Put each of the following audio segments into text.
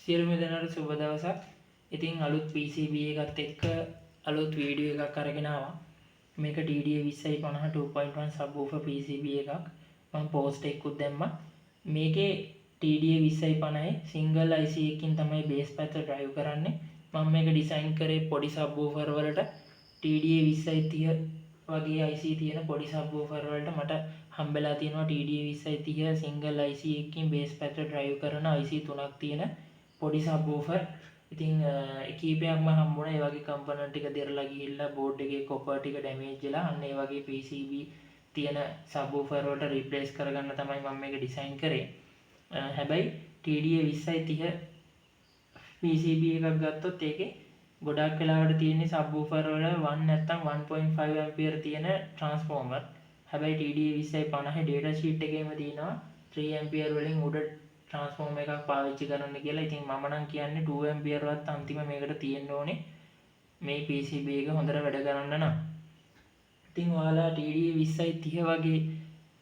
සියලුම දෙනාට සුබ දවසක්. ඉතින් අලුත් PCB එකත් එක්ක අලුත් වීඩියෝ එකක් අරගෙන ආවා. මේක TDA 2050 2.1 subwoofer PCB එකක්. මම පෝස්ට් එකකුත් දැම්මා. මේකේ TDA 2050 single IC එකකින් තමයි බේස් පැත්ත ඩ්‍රයිව් කරන්නේ. මම මේක ඩිසයින් කරේ පොඩි සබ්වූෆර් වලට. TDA 2030 වගේ IC තියෙන පොඩි සබ්වූෆර් වලට මට හම්බෙලා තියෙනවා TDA 2030 single IC එකකින් බේස් පැත්ත ඩ්‍රයිව් කරන IC තුනක් තියෙන පොඩි සබ්වූෆර්. ඉතින් කීපයක්ම හම්බුණා. ඒ වගේ කම්පොනන්ට් ටික දිරලා ගිහිල්ලා බෝඩ් එකේ කොපර් ටික ඩැමේජ් වෙලා අන්න ඒ වගේ PCB තියෙන සබ්වූෆර් වලට රීප්ලේස් කරගන්න තමයි මම මේක ඩිසයින් කරේ. හැබැයි TDA 2030 PCB එකක් ගත්තොත් ඒකේ ගොඩාක් වෙලාවට තියෙන්නේ සබ්වූෆර් වල 1 නැත්නම් 1.5 ඇම්පියර් තියෙන ට්‍රාන්ස්ෆෝමර්. හැබැයි TDA 2050 data sheet එකේම තියෙනවා 3 ඇම්පියර් වලින් උඩ ට්‍රාන්ස්ෆෝමර් එකක් පාවිච්චි කරන්න කියලා. ඉතින් මම නම් කියන්නේ 2 ඇම්පියර් වත් අන්තිම මේකට තියෙන්න ඕනේ මේ PCB එක හොඳට වැඩ කරන්න නම්. ඉතින් ඔයාලා TDA 2030 වගේ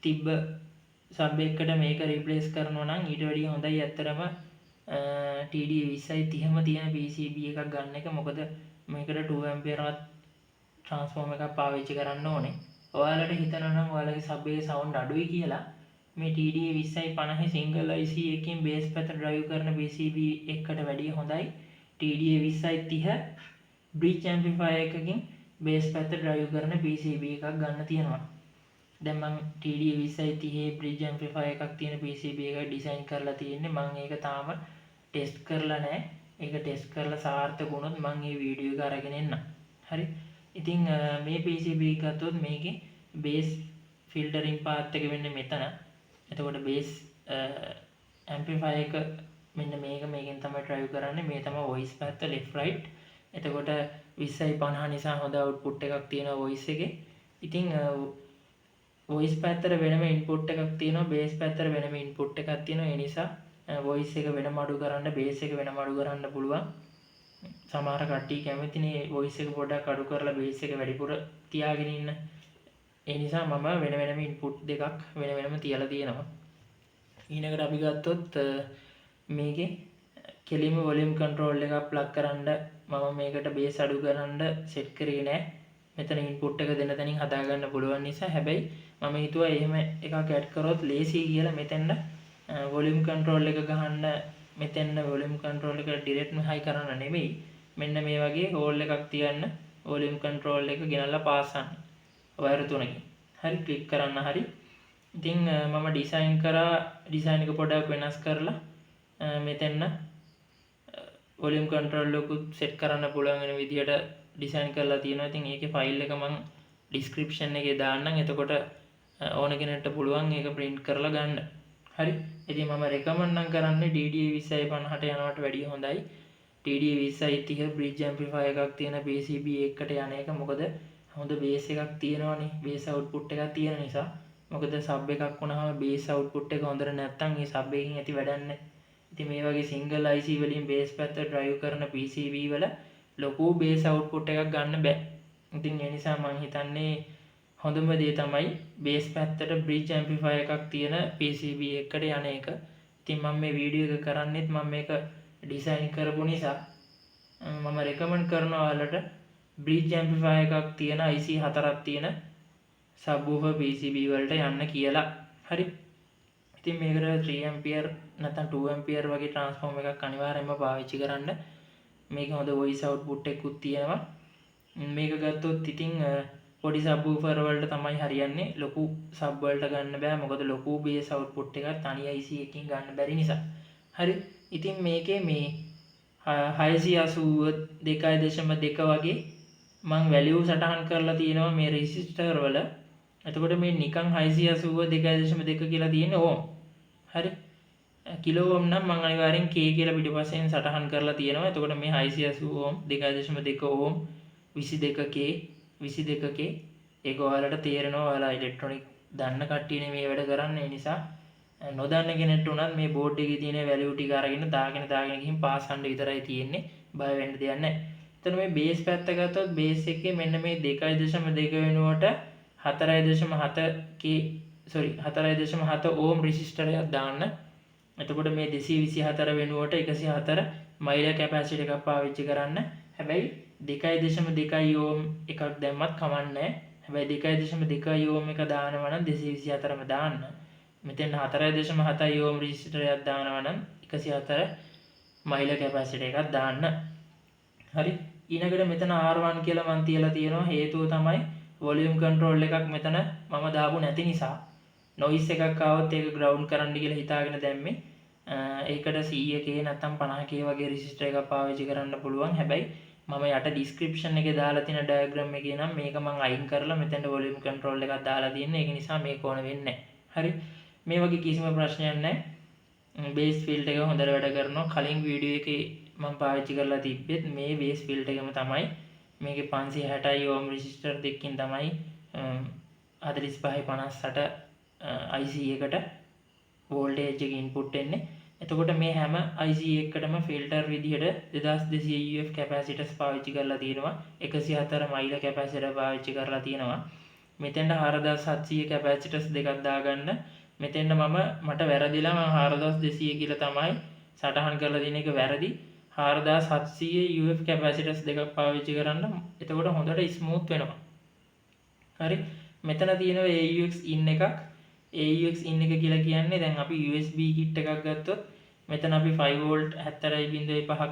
තිබ්බ සබ් එකකට මේක රීප්ලේස් කරනවා නම් ඊට වැඩිය හොඳයි ඇත්තටම TDA 2030ම තියෙන PCB එකක් ගන්න එක. මොකද මේකට 2 ඇම්පියර් වත් ට්‍රාන්ස්ෆෝමර් එකක් පාවිච්චි කරන්න ඕනේ. ඔයාලට හිතනවා නම් ඔයාලගේ සබ් එකේ සවුන්ඩ් අඩුයි කියලා, මේ TDA 2050 single IC එකකින් බේස් පැත්ත ඩ්‍රයිව් කරන PCB එකකට වැඩිය හොඳයි TDA 2030 bridge amplifier එකකින් බේස් පැත්ත ඩ්‍රයිව් කරන PCB එකක් ගන්න තියෙනවා. දැන් මං TDA 2030 bridge amplifier එකක් තියෙන PCB එකක් ඩිසයින් කරලා තියෙන්නේ. මං ඒක තාම ටෙස්ට් කරලා නෑ. ඒක ටෙස්ට් කරලා සාර්ථක වුණොත් මං මේ වීඩියෝ එක අරගෙන එන්නම්. හරි. ඉතින් මේ PCB එක ගත්තොත් මේකේ බේස් ෆිල්ටරින් පාත් එක වෙන්නේ මෙතන. එතකොට බේස් ඇම්ප්ලිෆයර් එක මෙන්න මේක, මේකෙන් තමයි ඩ්‍රයිව් කරන්නේ. මේ තමයි වොයිස් පැත්ත, ලෙෆ්ට් රයිට්. එතකොට 20යි 50 නිසා හොඳ අවුට්පුට් එකක් තියෙනවා වොයිස් එකේ. ඉතින් වොයිස් පැත්තට වෙනම ඉන්පුට් එකක් තියෙනවා, බේස් පැත්තට වෙනම ඉන්පුට් එකක් තියෙනවා. ඒ නිසා වොයිස් එක වෙනම අඩු කරන්න, බේස් එක වෙනම අඩු කරන්න පුළුවන්. සමහර කට්ටිය කැමතිනේ වොයිස් එක පොඩ්ඩක් අඩු කරලා බේස් එක වැඩිපුර තියාගෙන ඉන්න. ඒ නිසා මම වෙන වෙනම ඉන්පුට් දෙකක් වෙන වෙනම තියලා තියෙනවා. ඊළඟට අපි ගත්තොත් මේකේ කෙලින්ම වොලියුම් කන්ට්‍රෝල් එකක් ප්ලග් කරන්න මම මේකට බේස් අඩු කරන්න සෙට් කරේ නෑ. මෙතන ඉන්පුට් එක දෙන තැනින් හදාගන්න පුළුවන් නිසා. හැබැයි මම හිතුවා එහෙම එකක් ඇඩ් කරොත් ලේසි කියලා මෙතෙන්ද වොලියුම් කන්ට්‍රෝල් එක ගහන්න. මෙතෙන්ද වොලියුම් කන්ට්‍රෝල් එක ඩිරෙක්ට්ම හයි කරන්න නෙමෙයි, මෙන්න මේ වගේ හෝල් එකක් තියන්න වොලියුම් කන්ට්‍රෝල් එක ගෙනල්ලා පාසන්න වයර් තුනකින්. හරි, ක්ලික් කරන්න. හරි. ඉතින් මම ඩිසයින් කරා, ඩිසයින් එක පොඩ්ඩක් වෙනස් කරලා මෙතෙන්න වොලියුම් කන්ට්‍රෝල් එකකුත් සෙට් කරන්න පුළුවන් වෙන විදිහට ඩිසයින් කරලා තියෙනවා. ඉතින් ඒකේ ෆයිල් එක මං ඩිස්ක්‍රිප්ෂන් එකේ දාන්නම්. එතකොට ඕන කෙනෙක්ට පුළුවන් ඒක ප්‍රින්ට් කරලා ගන්න. හරි. ඉතින් මම රෙකමන්ඩ් නම් කරන්නේ DDA 2050ට යනවට වැඩිය හොඳයි TDA 2030 bridge amplifier එකක් තියෙන PCB එකකට යන එක. මොකද හොඳ බේස් එකක් තියෙනවනේ, බේස් අවුට්පුට් එකක් තියෙන නිසා. මොකද සබ් එකක් වුණාම බේස් අවුට්පුට් එක හොඳට නැත්නම් ඒ සබ් එකකින් ඇති වැඩක් නැහැ. ඉතින් මේ වගේ සිංගල් IC වලින් බේස් පැත්ත ඩ්‍රයිව් කරන PCB වල ලොකු බේස් අවුට්පුට් එකක් ගන්න බෑ. ඉතින් ඒ නිසා මං හිතන්නේ හොඳම දේ තමයි බේස් පැත්තට බ්‍රිජ් ඇම්ප්ලිෆයර් එකක් තියෙන PCB එකකට යන එක. ඉතින් මම මේ වීඩියෝ එක කරන්නෙත් මම මේක ඩිසයින් කරපු නිසා. මම රෙකමන්ඩ් කරනවා ඔයාලට බ්‍රිජ් ඇම්ප්ලිෆයර් එකක් තියෙන IC හතරක් තියෙන සබ්වූෆර් PCB වලට යන්න කියලා. හරි. ඉතින් මේකට 3 ඇම්පියර් නැත්නම් 2 ඇම්පියර් වගේ ට්‍රාන්ස්ෆෝමර් එකක් අනිවාර්යයෙන්ම පාවිච්චි කරන්න. මේක හොඳ වොයිස් අවුට්පුට් එකකුත් තියෙනවා. මේක ගත්තොත් ඉතින් පොඩි සබ්වූෆර් වලට තමයි හරියන්නේ. ලොකු සබ් වලට ගන්න බෑ. මොකද ලොකු බේස් අවුට්පුට් එකක් තනි IC එකකින් ගන්න බැරි නිසා. හරි. ඉතින් මේකේ මේ 680 2.2 වගේ මං වැලියු සටහන් කරලා තියෙනවා මේ රෙසිස්ටර් වල. එතකොට මේ නිකන් 680 2.2 කියලා තියෙන්නේ ඕම්. හරි. කිලෝ ඕම් නම් මං අනිවාර්යෙන් K කියලා පිටිපස්සෙන් සටහන් කරලා තියෙනවා. එතකොට මේ 680 ඕම්, 2.2 ඕම්, 22K, 22K, ඒක ඔයාලට තේරෙනවා. ඔයාලා ඉලෙක්ට්‍රොනික දන්න කට්ටියනේ මේ වැඩ කරන්නේ. ඒ නිසා නොදන්න කෙනෙක්ට උනත් මේ බෝඩ් එකේ තියෙන වැලියු ටික අරගෙන දාගෙන දාගෙන ගිහින් පාසන්න විතරයි තියෙන්නේ. බය වෙන්න දෙයක් නැහැ. එතන මේ බේස් පැත්ත ගත්තොත් බේස් එකේ මෙන්න මේ 2.2 වෙනුවට 4.7 K, sorry, 4.7 ඕම් රෙසිස්ටර් එකක් දාන්න. එතකොට මේ 224 වෙනුවට 104 මයිලර් කැපැසිටර් එකක් පාවිච්චි කරන්න. හැබැයි 2.2 ඕම් එකක් දැම්මත් කමක් නැහැ. හැබැයි 2.2 ඕම් එක දානවා නම් 224ම දාන්න. මෙතෙන් 4.7 ඕම් රෙසිස්ටර් එකක් දානවා නම් 104 මයිලර් කැපැසිටර් එකක් දාන්න. හරි. ඊළඟට මෙතන R1 කියලා මං තියලා තියෙනවා. හේතුව තමයි වොලියුම් කන්ට්‍රෝල් එකක් මෙතන මම දාපු නැති නිසා නොයිස් එකක් ආවොත් ඒක ග්‍රවුන්ඩ් කරන්න කියලා හිතාගෙන දැම්මේ. ඒකට 100K නැත්නම් 50K වගේ රෙසිස්ටර් එකක් පාවිච්චි කරන්න පුළුවන්. හැබැයි මම යට ඩිස්ක්‍රිප්ෂන් එකේ දාලා තියෙන ඩයග්‍රෑම් එකේ නම් මේක මං අයින් කරලා මෙතෙන්ට වොලියුම් කන්ට්‍රෝල් එකක් දාලා තියෙන්නේ. ඒක නිසා මේක ඕන වෙන්නේ නැහැ. හරි. මේ වගේ කිසිම ප්‍රශ්නයක් නැහැ. බේස් ෆිල්ටර් එක හොඳට වැඩ කරනවා. කලින් වීඩියෝ එකේ මම පාවිච්චි කරලා තිබ්බෙත් මේ බේස් ෆිල්ටර් එකම තමයි. මේකේ 560 ඕම් රෙසිස්ටර් දෙකකින් තමයි 45 58 IC එකට වෝල්ටේජ් එක ඉන්පුට් එන්නේ. එතකොට මේ හැම IC එකකටම ෆිල්ටර් විදිහට 2200 UF කැපැසිටර්ස් පාවිච්චි කරලා තියෙනවා. 104 මයිලර් කැපැසිටර් පාවිච්චි කරලා තියෙනවා. මෙතෙන්ට 4700 කැපැසිටර්ස් දෙකක් දාගන්න. මෙතෙන්ට මට වැරදිලා මම 4200 කියලා තමයි සටහන් කරලා තියෙන එක වැරදි. 4700 UF කැපැසිටර්ස් දෙකක් පාවිච්චි කරන්න. එතකොට හොඳට ස්මූත් වෙනවා. හරි. මෙතන තියෙනවා AUX in එකක්. AUX in එක කියලා කියන්නේ දැන් අපි USB kit එකක් ගත්තොත් මෙතන අපි 5 volt 70.5ක්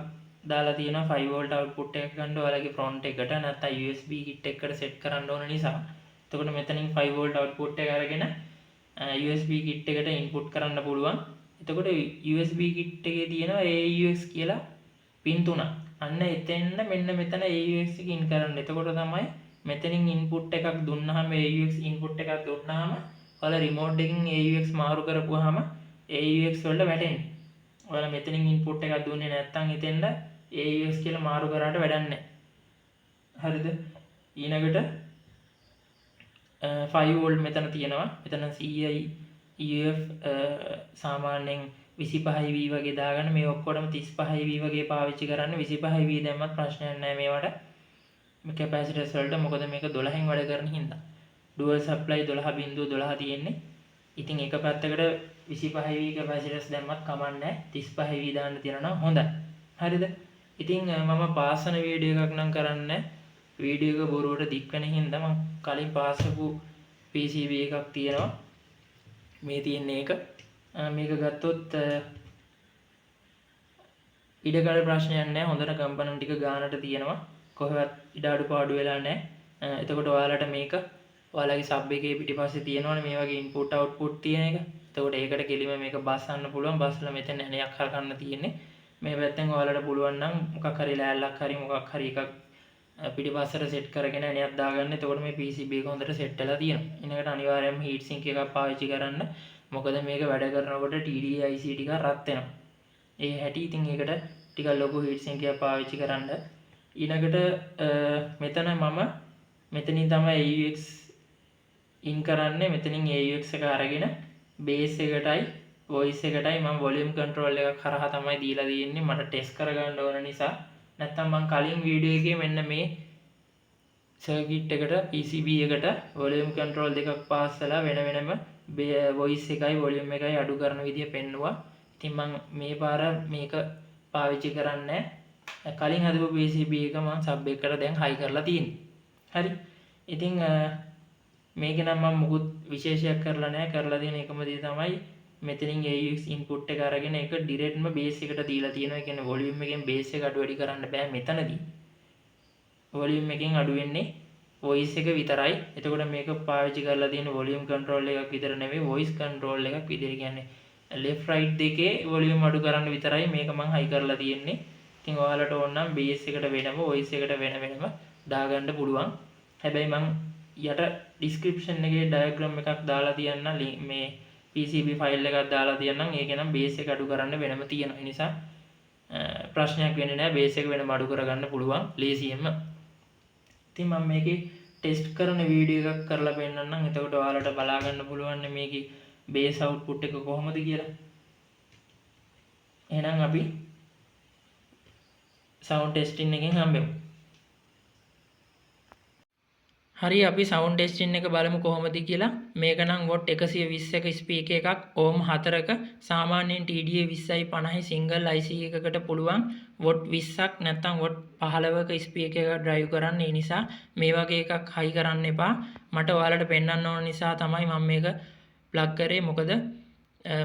දාලා තියෙනවා. 5 volt output එකක් ගන්න ඔයාලගේ ෆ්‍රොන්ට් එකට නැත්නම් USB kit එකකට සෙට් කරන්න ඕන නිසා. එතකොට මෙතනින් 5 volt output එක අරගෙන USB kit එකට ඉන්පුට් කරන්න පුළුවන්. එතකොට USB kit එකේ තියෙනවා AUX කියලා පින් තුනක්. අන්න එතෙන්ද මෙන්න මෙතන AUX එක ඉන් කරන්න. එතකොට තමයි මෙතනින් ඉන්පුට් එකක් දුන්නාම, AUX input එකක් දුන්නාම, ඔයාලා රිමෝට් එකකින් AUX මාරු කරපුවාම AUX වලට වැටෙන්නේ. ඔයාලා මෙතනින් ඉන්පුට් එකක් දුන්නේ නැත්නම් එතෙන්ද AUX කියලා මාරු කරාට වැඩක් නැහැ. හරිද? ඊළඟට 5 volt මෙතන තියෙනවා. මෙතන 100යි UF සාමාන්‍යයෙන් 25 V වගේ දාගන්න. මේ ඔක්කොටම 35 V වගේ පාවිච්චි කරන්න. 25 V දැම්මත් ප්‍රශ්නයක් නෑ මේවට. මේ කැපැසිටර්ස් වලට, මොකද මේක 12න් වැඩ කරන හින්දා. ඩුවල් සප්ලයි 12.12 තියෙන්නේ. ඉතින් එක පැත්තකට 25 V කැපැසිටර්ස් දැම්මත් කමක් නෑ. 35 V දාන්න තියෙනවා නම් හොඳයි. හරිද? ඉතින් මම පාස් වෙන වීඩියෝ එකක් නම් කරන්නේ. වීඩියෝ එක බොරුවට දික් වෙන හින්දා මං කලින් පාස් කරපු PCB එකක් තියෙනවා. මේ තියෙන එක. මේක ගත්තොත් ඉඩකඩ ප්‍රශ්නයක් නෑ. හොඳට කම්පොනන්ට් ටික ගානට තියෙනවා. කොහෙවත් ඉඩ අඩුපාඩු වෙලා නෑ. එතකොට ඔයාලට මේක ඔයාලගේ සබ් එකේ පිටිපස්සේ තියෙනවනේ මේ වගේ ඉන්පුට් අවුට්පුට් තියෙන එක. එතකොට ඒකට කෙලිම මේක බස්සන්න පුළුවන්. බස්සලා මෙතන ඇණයක් හරකන්න තියෙන්නේ. මේ පැත්තෙන් ඔයාලට පුළුවන් නම් මොකක් හරි ලෑල්ලක් හරි මොකක් හරි එකක් පිටිපස්සට සෙට් කරගෙන ඇණයක් දාගන්න. එතකොට මේ PCB එක හොඳට සෙට් වෙලා තියෙනවා. ඊළඟට අනිවාර්යයෙන්ම හීට් සින්ක් එකක් පාවිච්චි කරන්න. මොකද මේක වැඩ කරනකොට TDA IC ටික රත් වෙනවා. ඒ හැටි. ඉතින් ඒකට ටිකක් ලොකු හීට් සින්ක් එකක් පාවිච්චි කරන්න. ඊළඟට මෙතන මම මෙතනින් තමයි AUX ඉන් කරන්නේ. මෙතනින් AUX එක අරගෙන බේස් එකටයි වොයිස් එකටයි මම වොලියුම් කන්ට්‍රෝල් එකක් හරහා තමයි දීලා තියෙන්නේ, මට ටෙස්ට් කරගන්න ඕන නිසා. නැත්තම් මං කලින් වීඩියෝ එකේ මෙන්න මේ සර්කිට් එකට, PCB එකට වොලියුම් කන්ට්‍රෝල් දෙකක් පාස් වෙලා වෙන වෙනම වොයිස් එකයි වොලියුම් එකයි අඩු කරන විදිය පෙන්නුවා. ඉතින් මං මේ පාර මේක පාවිච්චි කරන්නේ. කලින් හදපු PCB එක මං සබ් එකකට දැන් හයි කරලා තියෙන්නේ. හරි. ඉතින් මේක නම් මම මුකුත් විශේෂයක් කරලා නැහැ. කරලා තියෙන එකම දේ තමයි මෙතනින් AUX input එක අරගෙන ඒක ඩිරෙක්ට්ම බේස් එකට දීලා තියෙනවා. ඒ කියන්නේ වොලියුම් එකෙන් බේස් එක අඩු වැඩි කරන්න බෑ මෙතනදී. වොලියුම් එකෙන් අඩු වෙන්නේ වොයිස් එක විතරයි. එතකොට මේක පාවිච්චි කරලා තියෙන වොලියුම් කන්ට්‍රෝල් එකක් විතර නෙවෙයි, වොයිස් කන්ට්‍රෝල් එකක් විදිහට, කියන්නේ ලෙෆ්ට් රයිට් දෙකේ වොලියුම් අඩු කරන්න විතරයි මේක මං හයි කරලා තියෙන්නේ. ඉතින් ඔයාලට ඕන නම් බේස් එකට වෙනම, වොයිස් එකට වෙන වෙනම දාගන්න පුළුවන්. හැබැයි මං යට ඩිස්ක්‍රිප්ෂන් එකේ ඩයග්‍රෑම් එකක් දාලා තියන්න, මේ PCB file එකක් දාලා තියන්නම්. ඒකේ නම් බේස් එක අඩු කරන්න වෙනම තියෙනවා. ඒ නිසා ප්‍රශ්නයක් වෙන්නේ නැහැ. බේස් එක වෙනම අඩු කරගන්න පුළුවන් ලේසියෙන්ම. ඉතින් මම මේකේ ටෙස්ට් කරන වීඩියෝ එකක් කරලා පෙන්නන්නම්. එතකොට ඔයාලට බලා ගන්න පුළුවන් මේකේ බේස් අවුට්පුට් එක කොහොමද කියලා. එහෙනම් අපි සවුන්ඩ් ටෙස්ටිං එකෙන් හම්බෙමු. හරි, අපි සවුන්ඩ් ටෙස්ටින් එක බලමු කොහොමද කියලා. මේක නම් what 120ක ස්පීකර් එකක්, ඕම් 4ක. සාමාන්‍යයෙන් TDA 2050 single IC එකකට පුළුවන් what 20ක් නැත්නම් what 15ක ස්පීකර් එකක් ඩ්‍රයිව් කරන්න. ඒ නිසා මේ වගේ එකක් හයි කරන්න එපා. මට ඔයාලට පෙන්වන්න ඕන නිසා තමයි මම මේක ප්ලග් කරේ. මොකද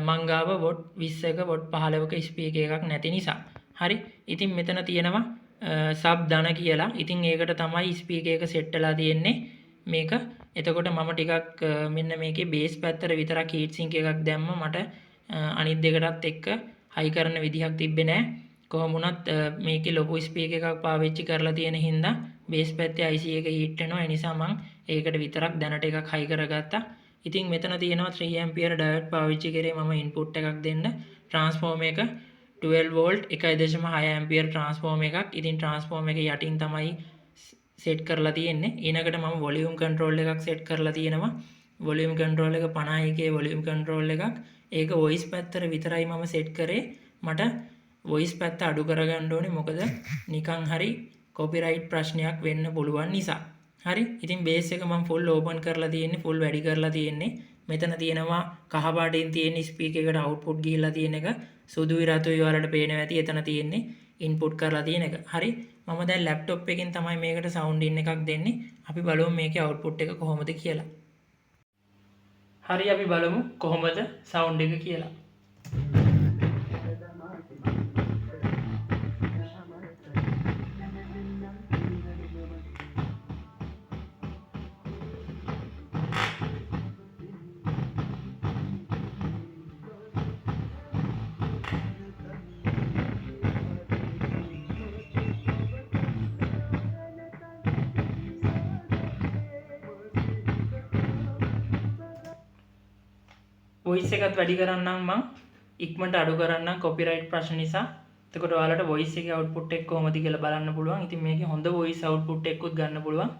මං ගාව what 20ක what 15ක ස්පීකර් එකක් නැති නිසා. හරි. ඉතින් මෙතන තියෙනවා සබ් ධන කියලා. ඉතින් ඒකට තමයි ස්පීකර් එක සෙට් වෙලා තියෙන්නේ මේක. එතකොට මම ටිකක් මෙන්න මේකේ බේස් පැත්තට විතරක් හීට් සින්ක් එකක් දැම්ම. මට අනිත් දෙකටත් එක්ක හයි කරන විදිහක් තිබ්බේ නෑ. කොහොම වුණත් මේකේ ලොකු ස්පීකර් එකක් පාවිච්චි කරලා තියෙන හින්දා බේස් පැත්තේ IC එක හීට් වෙනවා. ඒ නිසා මං ඒකට විතරක් දැනට එකක් හයි කරගත්තා. ඉතින් මෙතන තියෙනවා 3 ampere diode පාවිච්චි කරේ මම ඉන්පුට් එකක් දෙන්න. ට්‍රාන්ස්ෆෝමර් එක 12 volt 1.6 ampere transformer එකක්. ඉතින් ට්‍රාන්ස්ෆෝමර් එක යටින් තමයි සෙට් කරලා තියෙන්නේ. ඊළඟට මම වොලියුම් කන්ට්‍රෝල් එකක් සෙට් කරලා තියෙනවා. වොලියුම් කන්ට්‍රෝල් එක 51 වොලියුම් කන්ට්‍රෝල් එකක්. ඒක වොයිස් පැත්තට විතරයි මම සෙට් කරේ. මට වොයිස් පැත්ත අඩු කරගන්න ඕනේ, මොකද නිකන් හරි කොපිරයිට් ප්‍රශ්නයක් වෙන්න පුළුවන් නිසා. හරි. ඉතින් බේස් එක මම ෆුල් ඕපන් කරලා තියෙන්නේ, ෆුල් වැඩි කරලා තියෙන්නේ. මෙතන තියෙනවා කහ පාටින් තියෙන ස්පීකර් එකට අවුට්පුට් ගිහිල්ලා තියෙන එක. සුදුයි රතුයි ඔයාලට පේනවා ඇති. එතන තියෙන්නේ ඉන්පුට් කරලා තියෙන එක. හරි. මම දැන් ලැප්ටොප් එකෙන් තමයි මේකට සවුන්ඩ් ඉන් එකක් දෙන්නේ. අපි බලමු මේකේ අවුට්පුට් එක කොහොමද කියලා. හරි, අපි බලමු කොහොමද සවුන්ඩ් එක කියලා. වොයිස් එකත් වැඩි කරන්නම් මං, ඉක්මනට අඩු කරන්නම් කොපිරයිට් ප්‍රශ්න නිසා. එතකොට ඔයාලට වොයිස් එකේ අවුට්පුට් එක කොහොමද කියලා බලන්න පුළුවන්. ඉතින් මේකේ හොඳ වොයිස් අවුට්පුට් එකකුත් ගන්න පුළුවන්.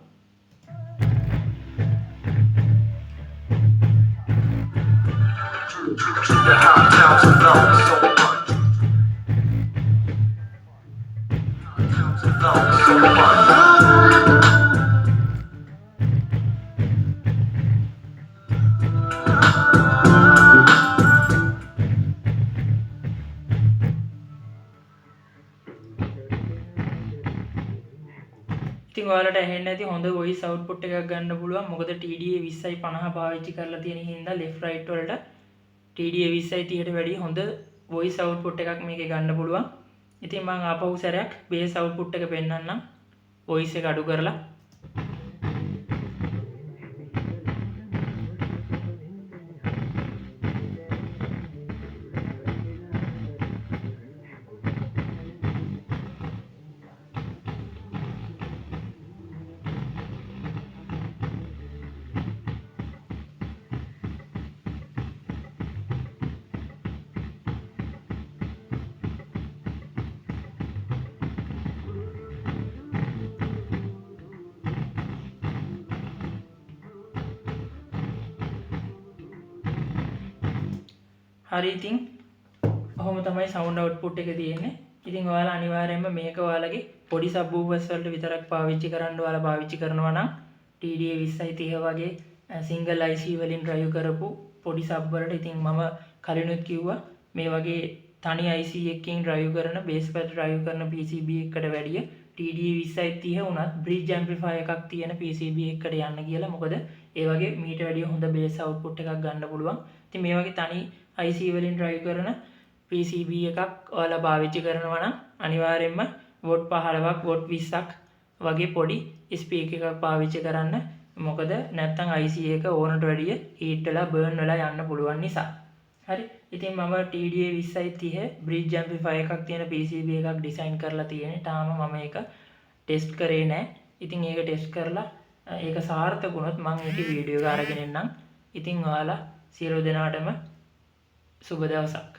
To the high down to low, so much. Down to low, so much. ඉතින් ඔයාලට ඇහෙන්න ඇති හොඳ වොයිස් අවුට්පුට් එකක් ගන්න පුළුවන්. මොකද TDA 2050 පාවිච්චි කරලා තියෙන හින්දා ලෙෆ්ට් රයිට් වලට TDA 2030ට වැඩිය හොඳ වොයිස් අවුට්පුට් එකක් මේකේ ගන්න පුළුවන්. ඉතින් මං ආපහු සැරයක් බේස් අවුට්පුට් එක පෙන්නන්නම් වොයිස් එක අඩු කරලා. හරි, ඉතින් ඔහොම තමයි සවුන්ඩ් අවුට්පුට් එක තියෙන්නේ. ඉතින් ඔයාලා අනිවාර්යයෙන්ම මේක ඔයාලගේ පොඩි සබ් වූෆර්ස් වලට විතරක් පාවිච්චි කරන්න ඔයාලා පාවිච්චි කරනවා නම් TDA 2030 වගේ සිංගල් IC වලින් ඩ්‍රයිව් කරපු පොඩි සබ් වලට, ඉතින් මම කලිනුත් කිව්වා මේ වගේ තනි IC එකකින් ඩ්‍රයිව් කරන බේස් පැත් ඩ්‍රයිව් කරන PCB එකකට වැඩිය TDA 2030 වුණත් බ්‍රිජ් ඇම්ප්ලිෆයර් එකක් තියෙන PCB එකකට යන්න කියලා. මොකද ඒ වගේ මීට වැඩිය හොඳ බේස් අවුට්පුට් එකක් ගන්න පුළුවන්. ඉතින් මේ වගේ තනි IC වලින් ඩ්‍රයිව් කරන PCB එකක් ඔයාලා පාවිච්චි කරනවා නම් අනිවාර්යයෙන්ම what 15ක් what 20ක් වගේ පොඩි ස්පීකර් එකක් පාවිච්චි කරන්න. මොකද නැත්තම් IC එක ඕනට වැඩිය හීට් වෙලා බර්න් වෙලා යන්න පුළුවන් නිසා. හරි. ඉතින් මම TDA 2030 bridge amplifier එකක් තියෙන PCB එකක් ඩිසයින් කරලා තියෙන්නේ. තාම මම ඒක ටෙස්ට් කරේ නෑ. ඉතින් ඒක ටෙස්ට් කරලා ඒක සාර්ථක වුණොත් මම ඒකේ වීඩියෝ එක අරගෙන එන්නම්. ඉතින් ඔයාලා සියලු දෙනාටම සුබ දවසක්.